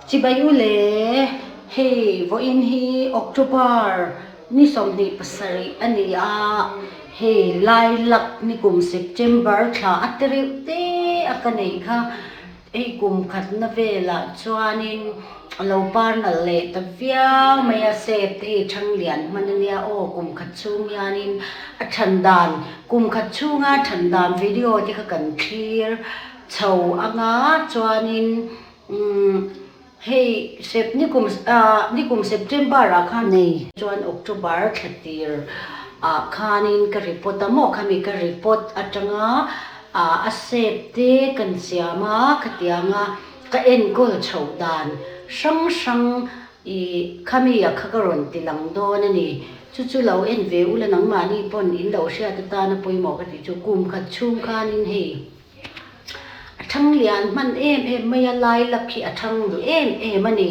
Chibai u le, hei vawiin hi October ni 27 a ni a, hei Lailak nikum September thla a ti reuh te a ka neih kha, hei kum khatna velah chuanin a lo par nalh leh ta viau mai a, sep te hi thang lian hman a nia aw kum khat chhung hianin a than dan kum khat chhunga than dan video te kha kan thlir chho anga chuanin. Umm hei sep nikum ah nikum September ah khan nei chuan October thla tir ah khanin ka report a maw khami ka report atanga ah a sep te kan siam a khatianga ka enkawl chhoh dan hrang hrang ih khami ah kha ka rawn ti lang dawn a ni. Chu chu lo en ve ula nangmahni pawn in lo hriat atana pawimawh ka tih chu kum khat chhung khanin hei. A thang lian hman em em mai a, Lailak hi a thang duh em em a ni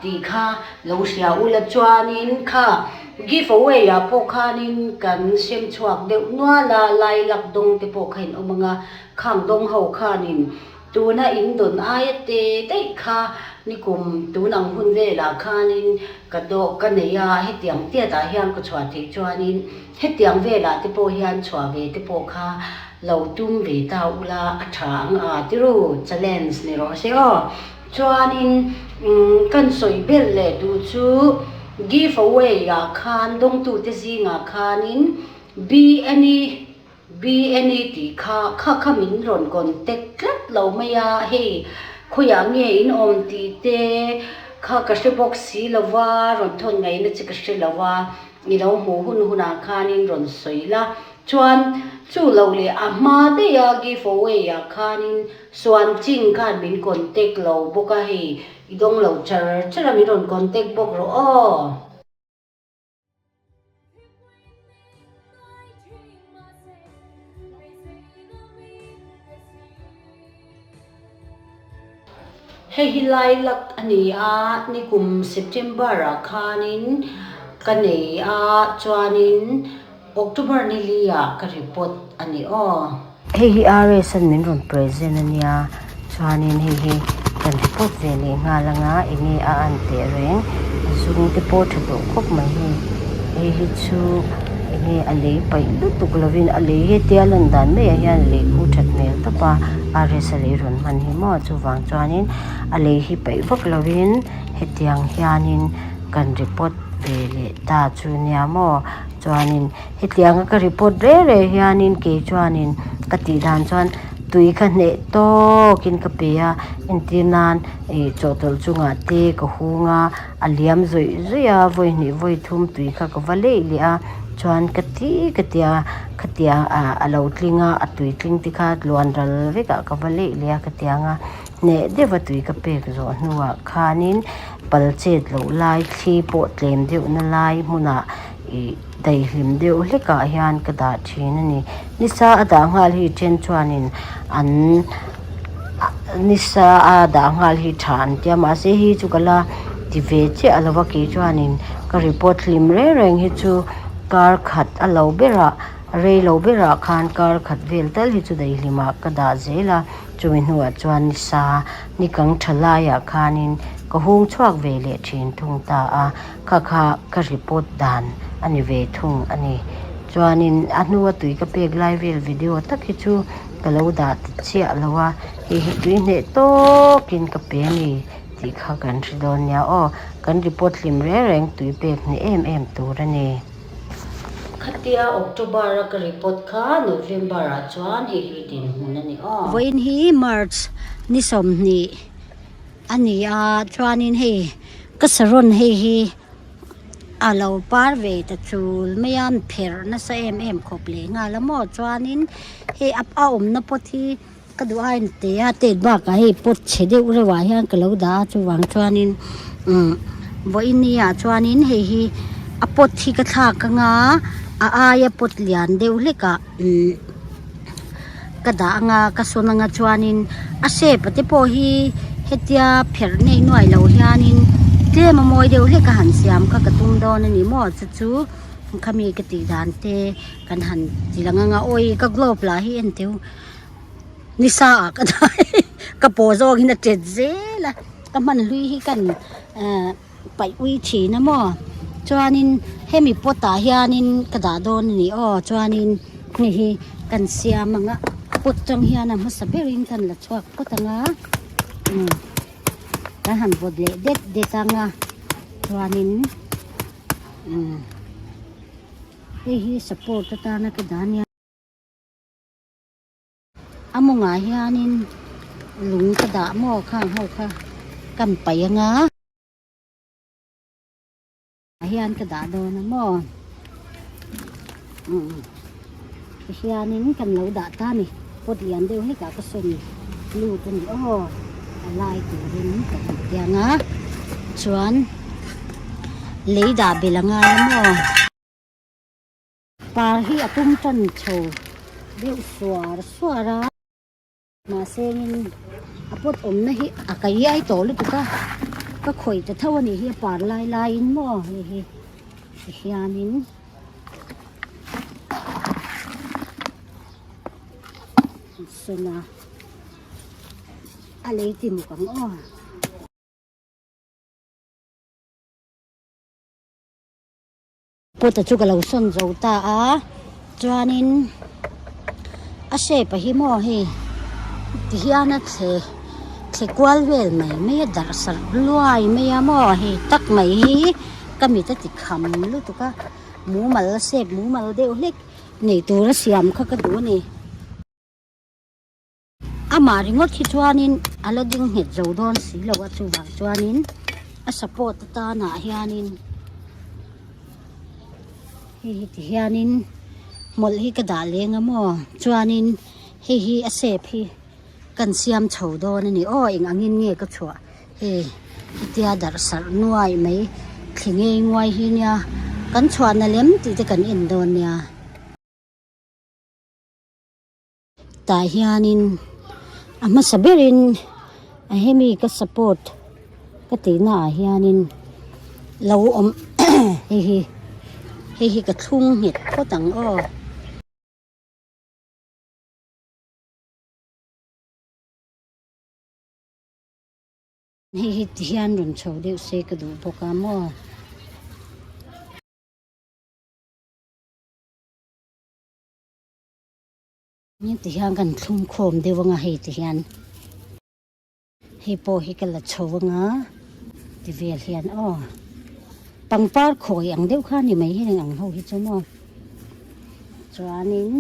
tih kha lo hria ula chuanin kha give away ah pawh khanin kan sem chhuak deuh nual a, Lailak dawng te pawh kha in awm ang a, khang dawng ho khanin tuna in dawn aia te daih kha nikum tun ang hun velah khanin ka dawh ka nei a, hetiang tiat ah hian ka chhuah theih chuanin Hetiang velah te pawh hian chhuah ve te pawh kha lo tum ve ta ula a tha ang a tiru challenge ni rawh se aw. Chuanin kan sawi belh leh duh chu give away ah khan dawngtute zingah khanin BNE BNE tih kha kha kha min rawn contact tlat lo mai a hei khawiah nge in awm tih te kha ka hre bawk si lo va rawn thawn ngaihna che ka hre lo a. I lo hmuh hun hunah khanin rawn sawi la, chuan chu lo leh a hma daih a give away ah khanin Suan Ching khan min contact lo bawk a hei i dawng lo char char a min rawn contact bawk rawh aw. Hei hi Lilac a ni a, nikum September ah khanin ka nei a, chuanin October ni li ah ka report a ni aw. Hei hi RS an min rawn present a nia, chuanin hei hi kan report ve leh nghal anga enge a an teh reng, a zung te pawh tha tawh khawp mai hei, hei hi chu enge a lei paih lutuk lovin a lei hetia lan dan maiah hian a lei khu that hmel tawp a, RS a lei rawn hman hi maw chuvang chuanin a lei hi paih vak lovin hetiang hianin kan report ve leh ta chu nia maw chuanin hetianga ka report reng reng hianin kei chuanin ka tih dan chuan tui kha hneh tawkin ka pe a entir nan ih chawhtawlh chungah te ka hung a. A liam zawih zawih a vawi hnih vawi thum tui kha ka va leih leh a chuan ka ti ka tia khatia ah a lo tling a a tui tling te kha tluan ral vek ah ka va leih leh a khatiang a hneh deuh a tui ka pek zawh hnuah khanin pal chet loh lai thli pawh tlem deuh na lai hmunah ih daihlim deuh hlek ah hian ka dah thin a ni nisa a dah nghal hi then chuanin an nisa a dah nghal hi tha an tia mahse hei chu ka la ti ve chiah a lo va kei chuanin ka report hlim reng reng hi chu kar khat a lo berah rei lo berah khan kar khat vel tal hi chu daihlim ah ka dah zel a chumi hnuah chuan nisa ni kang tha laiah khanin ka hung chhuak ve leh thin thung ta a. Kha kha ka report dan a ni ve thung a ni. Chuanin a hnua tui ka pek lai vel video tak hi chu ka lo dah ti chiah lo a, hei hi tui hneh tawkin ka pe a ni tih kha kan hre dawn nia aw. Kan report hlim reng reng tui pek hneh em em tur a ni. Khatia October a ka report kha November ah chuan hei hi dinhmun a ni aw. Vawiin hi March ni 20 a ni a, chuanin hei. Ka saron hei hi a lo par ve ta chul mai a pherh nasa em em khawp leh nghal a maw chuanin hei a awmna pawt hi ka duh a in te a tet bakah hei pawt chhe deuh reuh ah hian ka lo dah a chuvang chuanin umm vawiin ni ah chuanin hei hi a pawt hi ka thlak anga a aia pawt lian deuh hlek ah umm. Ka dah anga ka sawn anga chuanin a shape a te pawh hi hetia pherh nei nuai lo hianin tlem a mawi deuh hlek a han siam kha ka tum dawn a ni maw chu chu khami ka tih dan te kan han ti lang anga awi ka globe lah hi en teu nisa ah ka dah ka pawh zawk in a tet zel a. ka hman hlui hi kan eh paih ui thin a maw chuanin hemi pot ah hianin ka dah dawn a ni aw chuanin hei hi kan siam ang a pot tang hian a hmasa berin kan la chhuak phawt ang a umm kan han vawt leh det det ang a chuanin umm hei hi support atana ka dah a nia. A mawngah hianin lung ka dah maw khang ho kha kan paih anga hian ka dah dawn a maw umm tihianin kan lo dah ta a ni pot lian deuh hlekah ka sawn lut a ni aw a lai turin ka han ti anga chuan lei dah belh a ngai a maw. Par hi a tum tan chho deuh suar suar a, mahse in a pot awmna hi a ka iai tawh lutuk a, ka khawih ta tho a nih hi a par lai laiin maw hei hi tihianin an sawn a, a lei ti muk ang aw. Pawta chu ka lo sawn zo ta a, chuanin a shape a hi maw hei tihian a thle thle kual vel mai mai a darh sarh luai mai a maw hei tak mai hi ka mit a ti kham lutuk a mumal a shape mumal deuh hlek nei tura siam kha ka duh a ni. Amah ringawt hi chuanin a la ding nghet zo dawn si lo a chuvang chuanin a support atanah hianin hei hi ti hianin hmawlh hi ka dah leng a maw chuanin hei hi a shape hi kan siam chho dawn a ni aw eng angin nge ka chhuah hei hetia darh sarh nuai mai thli ngei nguai hi nia kan chhuahna lem tih te kan en dawn nia. Tah hianin a hmasa berin a hemi ka support ka tihna ah hianin lo awm hei hi hei hi ka thlung nghet phawt ang aw. Hei hi ti hian rawn chho deuh se ka duh bawk a maw. Ti hian kan thlum khawm deuh anga hei ti hian hei pawh hi ka la chho anga ti vel hian aw pangpar khawi ang deuh kha ni mai heng ang ho hi chu maw chuanin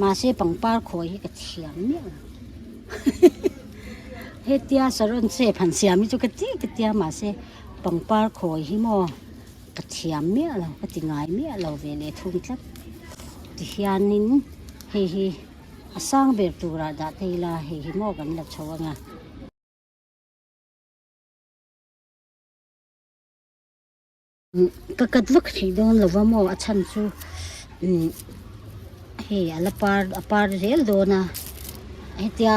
mahse pangpar khawi hi ka thiam miah lo hetia saron shape han siam hi chu ka ti ka tia mahse pangpar khawi hi maw. Ka thiam miah lo, ka ti ngai miah lo ve leh thung tlat. Tihianin hei hi a sang ber turah dah thei ila hei hi maw kan la chho anga. Ka cut vak thei dawn lo va maw a chhan chu umm hei a la par a par zel dawn a hetia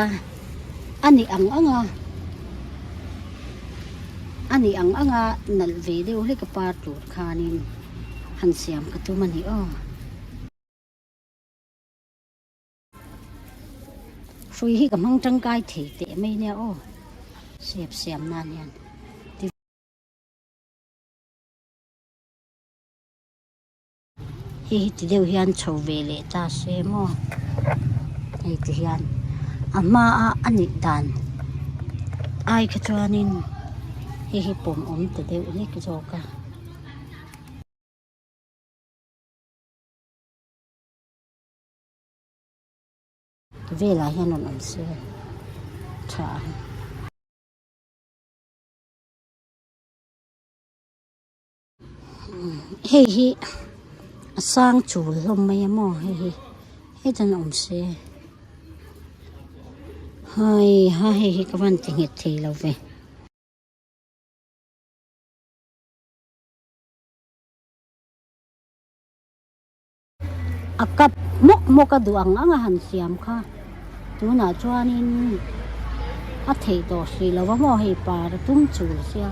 a nih ang ang a. A nih ang anga nalh ve deuh hlek a par tur khanin han siam ka tum a ni aw. Hrui hi ka hmang tangkai thei teh mai nia aw sep siam nan hian. Hei hi ti deuh hian chho ve leh ta se maw hei ti hian a hma a a nih dan ai kha chuanin hei hi pawm awm ta deuh hlek zawk a. Velah hian rawn awm se tha ang. Hei hi a sang chul hlawm mai a maw hei hi hetan awm se hai ha hei hi ka van ti nghet thei lo ve. A kap hmawk hmawk a duh ang ang a han siam kha tunah chuanin a theih tawh hrih lo a maw hei par a tum chul sia.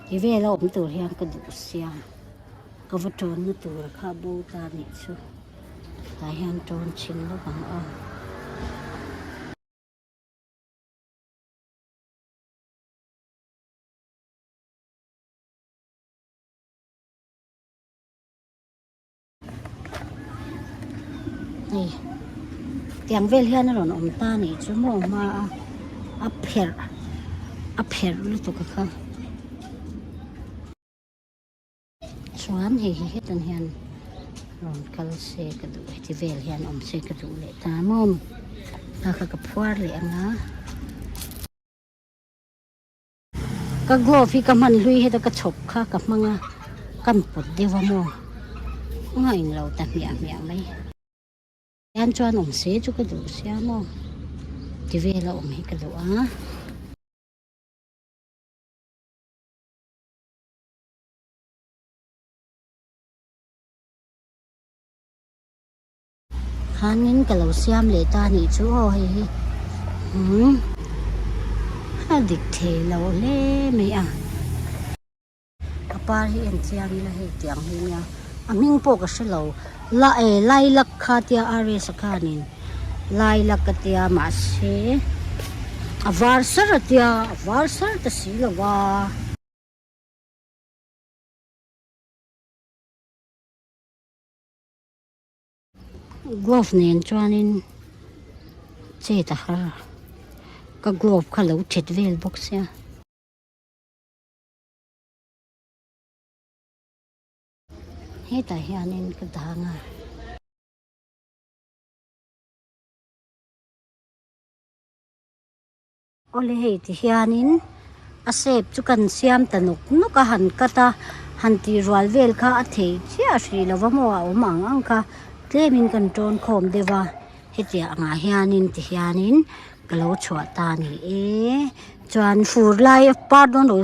Ti vel a awm tur hian ka duh sia. Ka va tawnna tur kha bo ta nih chu tah hian tawn chhin lawk ang aw. Hei tiang vel hian a rawn awm ta nih chu maw hma a a pherh a pherh lutuk a kha. Chuan hei hi hetan hian rawn kal se ka duh heti vel hian awm se ka duh leh ta maw kha kha ka phuar leh ang a. Ka glove hi ka hman hlui heta ka chhawp kha ka hmang a kan pawt deuh a maw ngaih lo ta hmiah hmiah mai. Hian chuan awm se chu ka duh sia maw ti vel a awm hi ka duh a. Khanin ka lo siam leh ta anih chu aw hei hi umm a dik thei lo hle mai a a par hi en chiang ila hei tiang hi nia a hming pawh ka hre lo la eh lilac kha tia RS a khanin lilac a tia mahse a var sar a tia a var sar ta si lo va. Glove nen chuanin chet a har a, ka glove kha lo thet vel bawk sia. Hetah hianin ka dang a. Awle hei ti hianin a shape chu kan siam ta nawk nawk a han cut a han tih rual vel kha a thei chiah hrih lo va maw a awm ang ang kha tlemin kan tawn khawm deuh a hetiang angah hianin ti hianin ka lo chhuah ta a ni e chuan fur lai par dawn lo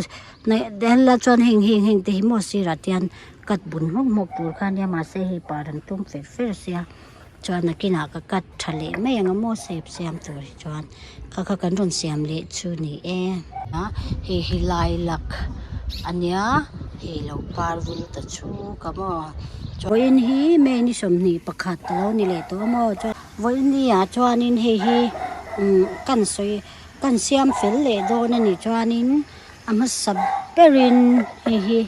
la chuan heng heng heng te hi maw sirah te hian cut bun hmawk hmawk tur kha ania mahse hei par an tum fer fer sia. Chuan nakinah ka cut tha leh mai ang a maw shape siam tur hi chuan kha kha kan rawn siam leh chu ni e. Hei hi lilac a nia hei lo par vul ta chuk a maw vawiin hi May ni 21 a lo ni leh tawh a maw chuan vawiin ni ah chuanin hei hi umm kan sawi kan siam fel leh dawn a nih chuanin a hmasa berin hei hi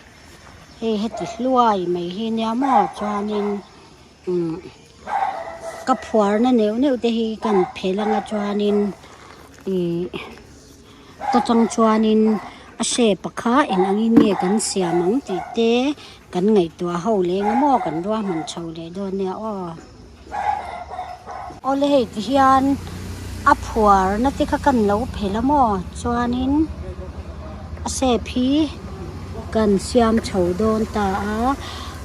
hei heti hluai mai hi nia maw chuanin. Umm ka phuarna neuh neuh te hi kan phel anga chuanin ihh ta tang chuanin a shape a kha eng angin nge kan siam ang tih te kan ngaihtuah ho leh eng emaw kan ruahman chho leh dawn nia aw. Awle hei ti hian a phuarna te kha kan lo phel a maw chuanin a shape hi kan siam chho dawn ta a.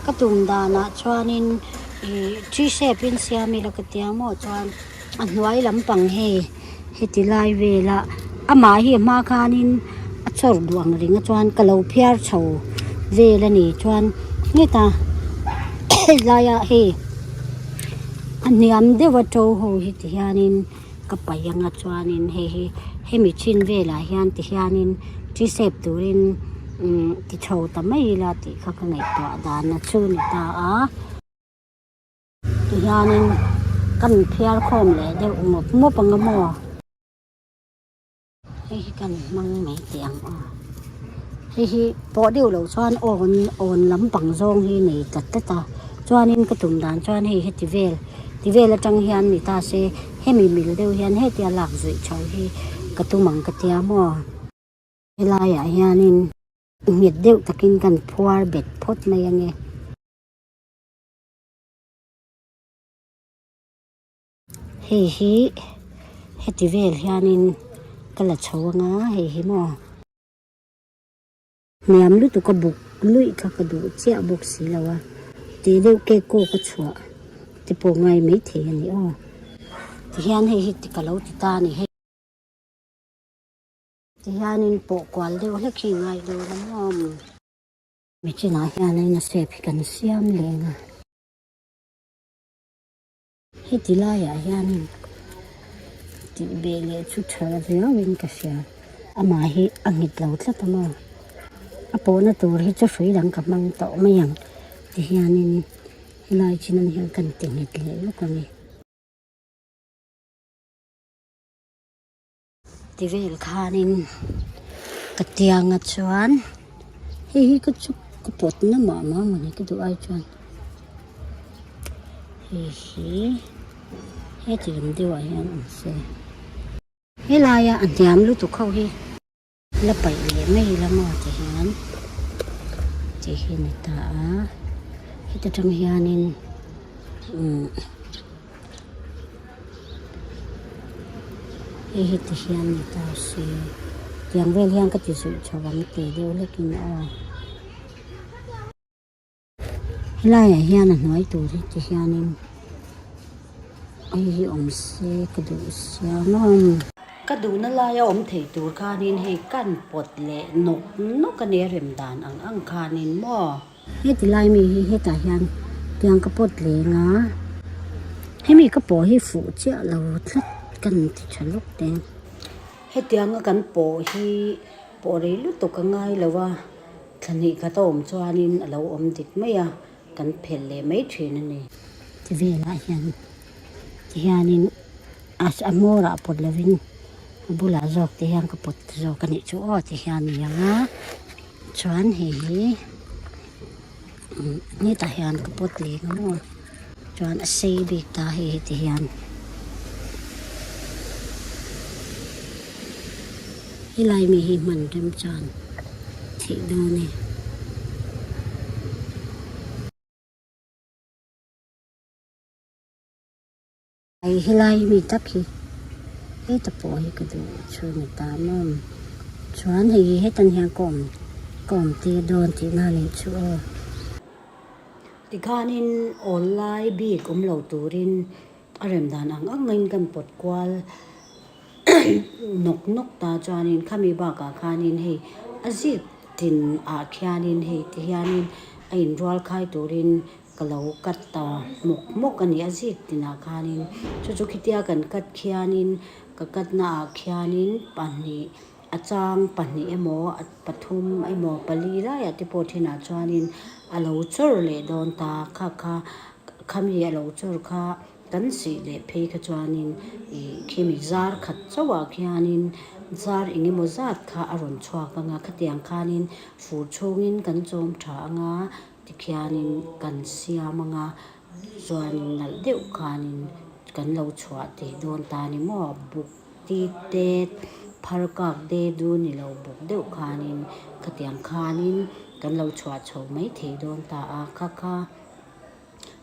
Ka tum danah chuanin ih tree shape in siam ila ka tia maw chuan a hnuai lampang hei heti lai vela amah hi a hma khanin a chawr duh ang ring a chuan ka lo phiar chho vel a ni chuan heta helaia hei a hniam deuh a to ho hi ti hianin ka paih anga chuanin hei hi hemi chin velah hian ti hianin tree shape turin umm ti chho ta mai ila tih kha ka ngaihtuah dan a chu ni ta a ti hianin kan phiar khawm leh deuh mawp mawp ang a maw hei hi kan hmang mai teh ang aw hei hi pawh deuh loh chuan awn awn lampang zawng hi nei tlat tlat a chuanin ka tum dan chuan hei heti vel ti vel atang hian ni ta se hemi mil deuh hian hetia lak zuih chho hi ka tum ang ka tia maw helaiah hianin nghet deuh takin kan phuar bet phawt mai ange. Hei hi heti vel hianin ka la chho anga hei hi maw hniam lutuk a buk luih kha ka duh chiah bawk si lo a tih deuh cake kawk a chhuah te pawh ngai maithei a ni aw tihian hei hi ka lo ti ta a ni hei tihianin pawh kual deuh hlek hi ngai dawn a maw michinah hianin a shape hi kan siam leng a. Heti laiah hianin tih beh leh chu tha viauin ka hria amah hi a nghet lo tlat a maw a pawhna tur hi chu hrui dang ka hmang tawh mai ang. Tihianin helai chin hian kan ti nghet leh lawk ang e. Ti vel khanin ka tianga chuan hei hi ka chu ka pawt na mah mah mawni ka duh ai chuan hei hi heti lam deuhah hian awm se helaia a hniam lutuk ho hi. La paih leh mai ila maw ti hian tih hi a ni ta a heta tang hianin umm hei hi ti hian ni ta se tiang vel hian ka ti zuih chho ang tih deuh hlekin aw. Helaiah hian a hnuai tur hi ti hianin hei hi awm se ka duh sia maw. Ka duhna laia awm thei tur khanin hei kan pawt leh nawk nawk a nia rem dan ang ang khanin maw. Heti lai mi hi hetah hian tiang ka pawt leng a, hemi ka pawh hi fuh chiah lo tlat ka ni ti tha lawk te. Hetianga kan pawh hi pawh rei lutuk a ngai lo a. Thla hnih khat a awm chuanin a lo awm dik mai a, kan phelh leh mai thin a ni. Ti velah hian tihianin a a hmawrah pawt lovin a bulah zawk te hian ka pawt zawk a nih chu aw ti hian a ni ang a, chuan hei hi hetah hian ka pawt leh ang aw chuan a sei bik ta hei hi ti hian. Helai mi hi hman remchan theih dawn e. Hei helai mi tak hi heta pawh hi ka duh chu ni ta maw chuan hei hi hetan hian ka awm ka awm tir dawn tihna a nih chu aw. Tikhanin awl lai bik awm lo turin a rem dan ang angin kan pawt kual. Nawk nawk ta chuanin khami bakah khanin hei a zik tin ah khianin hei ti hianin a inrual khai turin ka lo cut ta hmawk hmawk a ni a zik tinah khanin chu chu khitia kan cut khianin ka cut naah khianin pahnih a chang pahnih emaw pathum emaw pali laiah te pawh thinah chuanin a lo chawr leh dawn ta kha kha khami a lo chawr kha. Kan sih leh phei kha chuanin ih khimi zar khat chauhah khianin zar eng emaw zat kha a rawn chhuak ang a, khatiang khanin fur chhungin kan chawm tha ang a, tikhianin kan siam ang a, chuanin nalh deuh khanin kan lo chhuah teh dawn ta ni maw, buk ti te phar kak de du ni lo buk deuh khanin khatiang khanin kan lo chhuah chho mai thei dawn ta a, kha kha.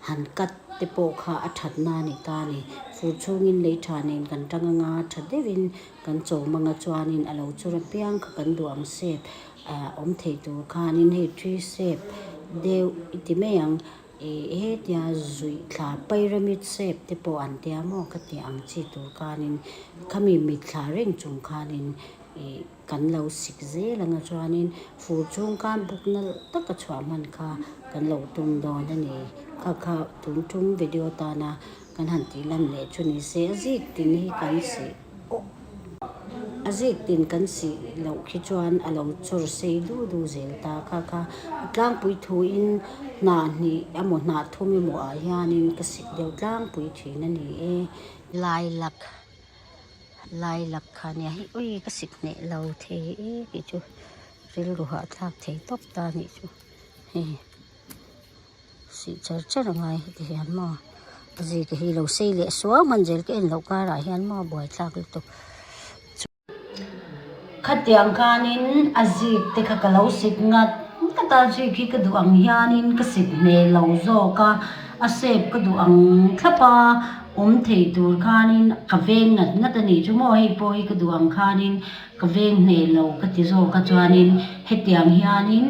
Han cut te pawh kha a that na a ni ta a ni. Fur chhungin lei tha nen kan tang anga tha deuhin kan chawm anga chuanin a lo chur apiang kha kan duh ang shape ah awm thei tur khanin hei tree shape deuh i ti mai ang ih hetia zuih thla pyramid shape te pawh an tia maw ka tih ang chi tur khanin khami mitthla reng chung khanin ih. Kan lo sik zel anga chuanin fur chhung khan buk nalh taka chhuah hman kha kan lo tum dawn a ni. Kha kha tun tum video tana kan han tih lan leh chu ni se a zik tin hi kan sih awh a zik tin kan sih loh khi chuan a lo chawr sei du du zel ta. Kha kha a tlangpui thuin hnah hnih emaw hnah thum emaw ah hianin ka sik deuh tlangpui thin a ni e. Lailak. Lailak kha nia hei ui ka sik hneh lo thei e tih chu rilru hahthlak thei tawp ta anih chu hei sih char char a ngai heti hian maw a zika hi lo sei leh suau hman zel ka en loh karah hian maw buaithlak lutuk. Khatiang khanin a zik te kha ka lo sik ngat ngat a, zik hi ka duh ang hianin ka sik hneh lo zawk a, a shape ka duh ang thlap a, awm thei tur khanin ka veng ngat ngat a nih chu maw hei pawh hi ka duh ang khanin ka veng hneh lo ka ti zawk a chuanin hetiang hianin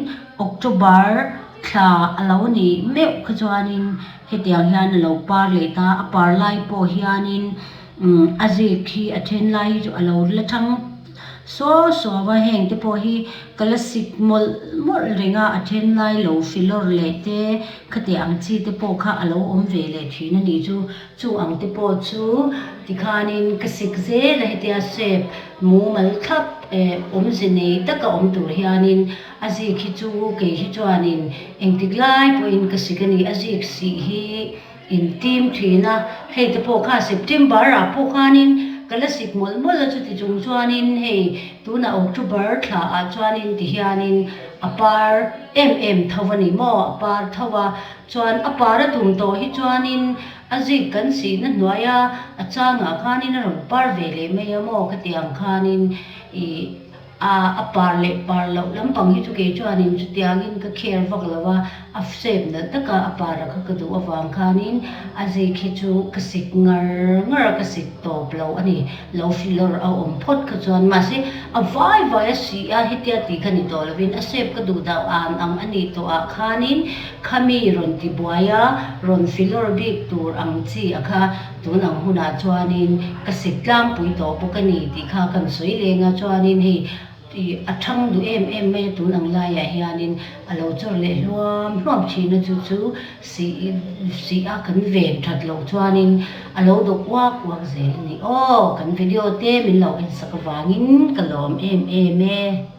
October thla a lo nih meuh kha chuanin hetiang hian a lo par leh ta, a par lai pawh hianin. Umm a zik hi a then lai hi chu a lo la thang Suau suau a heng te pawh hi ka la sik mawlh mawlh reng a, a then lai lo filawr leh te khati ang chi te pawh kha a lo awm ve leh thin a nih chu. Chu ang te pawh chu tikhanin ka sik zel a hetia shape mumal thlap eh awmze nei taka awm tur hianin a zik hi chu kei hi chuanin engtik lai pawhin ka sik a ni a zik sih hi in tim thin a, hei te pawh kha September ah pawh khanin ka la sik mawlh mawlh a chuti chung chuanin hei tunah October thla ah chuanin ti hianin a par em em tho a ni maw a par tho a chuan a par a tum tawh hi chuanin a zik kan sihna hnuaia a changah khanin a rawn par ve leh mai a maw khatiang khanin ih A a par leh par loh lampang hi chu kei chuanin chutiangin ka care vak lo a, a shape nalh taka a par a kha ka duh avang khanin a zik hi chu ka sik ngar ngar a, ka sik tawp lo a ni. Lo filawr a awm phawt kha chuan mahse a vai vai a si a, hetia tih kha ni tawh lovin a shape ka duh dau an ang a nih tawh ah khanin khami rawn ti buai a, rawn filawr bik tur ang chi a kha Tun ang hunah chuanin ka sik tlangpui tawh bawk a ni tih kha kan sawi leng a, chuanin hei ih a thang duh em em mai a tun ang laiah hianin a lo chawr leh hluam hluam thin a, chu chu sih sih a kan ven that loh chuanin a lo dawk uak uak zel a ni. Aw kan video te min lo ensak avangin ka lawm em em e.